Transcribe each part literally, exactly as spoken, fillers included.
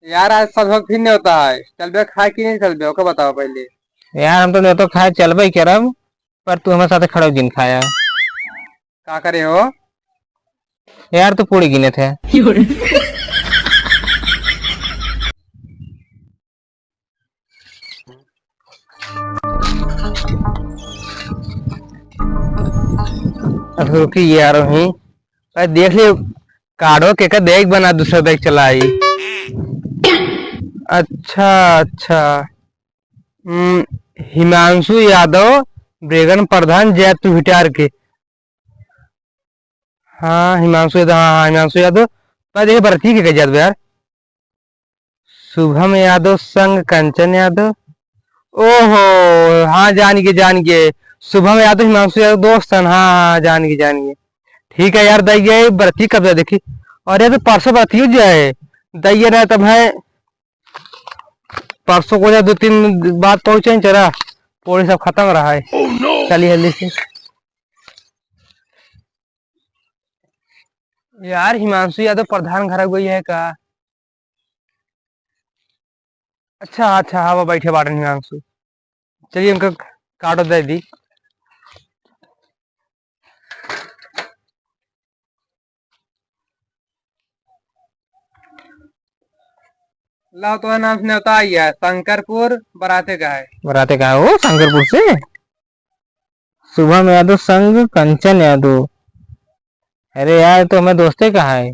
यार, आज संझा फिर नेवता है, चलबे खाए कि नहीं चलबे, ओके बताओ पहले। यार, हम तो नेवता खाए चलबे ही करब, पर तू हमारे साथे खड़ो जिन खाया। का करे हो? यार, तू पूड़ी गिने थे। अब रुकी यार, वहीं भाई देख ले, कार्डो के का देख बना, दूसरा देख चलाई। अच्छा, अच्छा। हम्म, हिमांशु यादव, ब्रेगन प्रधान, जैतू हिटार के। हाँ, हिमांशु यादव, हाँ, हाँ, हिमांशु यादव। भाई देखिए, बरती के कह जात बा यार। शुभम यादव संग कंचन यादव। ओहो, हाँ, जान गए, जान गए। शुभम यादव, हिमांशु यादव दोस्त हन। हाँ, हाँ, जान गए, जान गए। ठीक है यार, दैया, ये बरती कब जा देखी? और ये तो परसों बरती हो जाए। दैया ना तब है, परसों को जा दो तीन बाद पहुंचे, चला, पूड़ी सब खत्म रहा है। Oh no! चलिए जल्दी से। यार, हिमांशु यादव प्रधान घर गई है का? अच्छा, अच्छा, हाँ, वो बैठे बाटन हिमांशु। चलिए, उनका कार्ड दे दी। लाओ, तो नाम से नेवता आई है, शंकरपुर बराते का है। बराते का है वो, शंकरपुर से? शुभम यादव संग कंचन यादव। अरे यार, तो हमें दोस्ते का है।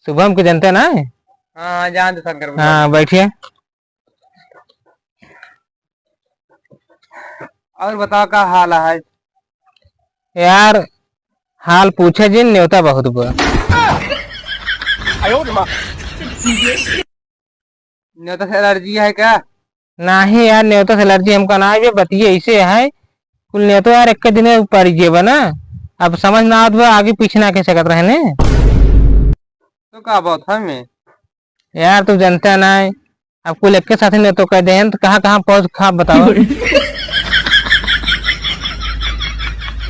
शुभम के जनते ना है? हाँ, हाँ, जान दे शंकर भैया। हाँ, बैठिए। और बताओ, का हाल है? यार, हाल पूछे जिन, नेवता बहुत बा। नेवता से एलर्जी है का? नाही यार, नेवता से एलर्जी हमका ना है, बतिये ऐसे है। कुल नेवता यार, एक दिन पड़ जेबा ना, अब समझ ना आवत बा, आगे पीछे ना कह सकत रहने। तो का बात है में? यार, तू जनता ना है, अब कुल एक के साथ नेवता कह देहन, तो कहाँ कहाँ पहुँच खा बताओ।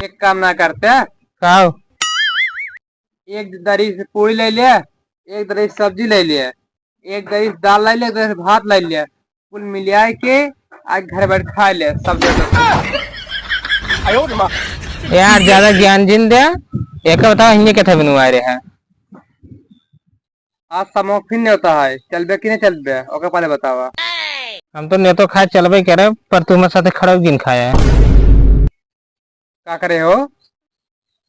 एक काम ना करते। का हो? एक दरी से पूड़ी ले ले, एक दरी से सब्जी ले ले, एक दरी से दाल ले ले, एक दरी से भात ले ले, कुल मिलाए के आज घर बैठ खा ले, सब जगह। यार, ज्यादा ज्ञान जिन दे, एक बताओ, हिंगे के थे बिनुआ रहे हैं। आज समोखिन नेवता है, चलबे कि नहीं चलबे, ओके पहले बतावा। हम तो नेवता खाए चलबे करे, पर तू हमारे साथे खड़ा दिन खाया है। का करे हो?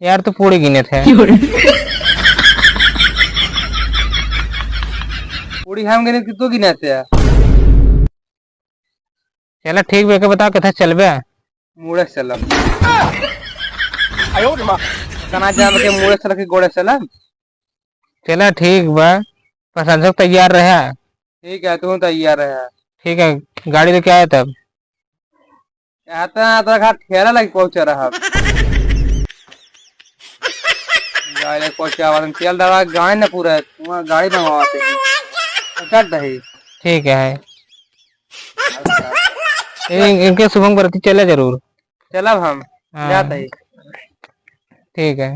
यार, तू पूड़ी गिने थे। पूड़ी हम गिने कि तू गिने थे? चला ठीक बा, एके बताओ, किथे चलबे? मुड़े चलब। कना जाम के मुड़े चलब कि गोड़े चलब? चला ठीक बा, प्रशंसक तैयार रहा। ठीक है, तू तैयार रहा। ठीक है, गाड़ी लेके आया तब। आता ना तो खा ठेला लग पहुंचा रहा। गाड़ी लग पहुंचा वाला तेल डरा गाड़ी ना पूरा, वहाँ गाड़ी मंगवाते हैं। चल रही। ठीक है। अच्छा। इन-, इनके शुभम करती चले जरूर। चलब हम, हाँ। जाते ही। ठीक है।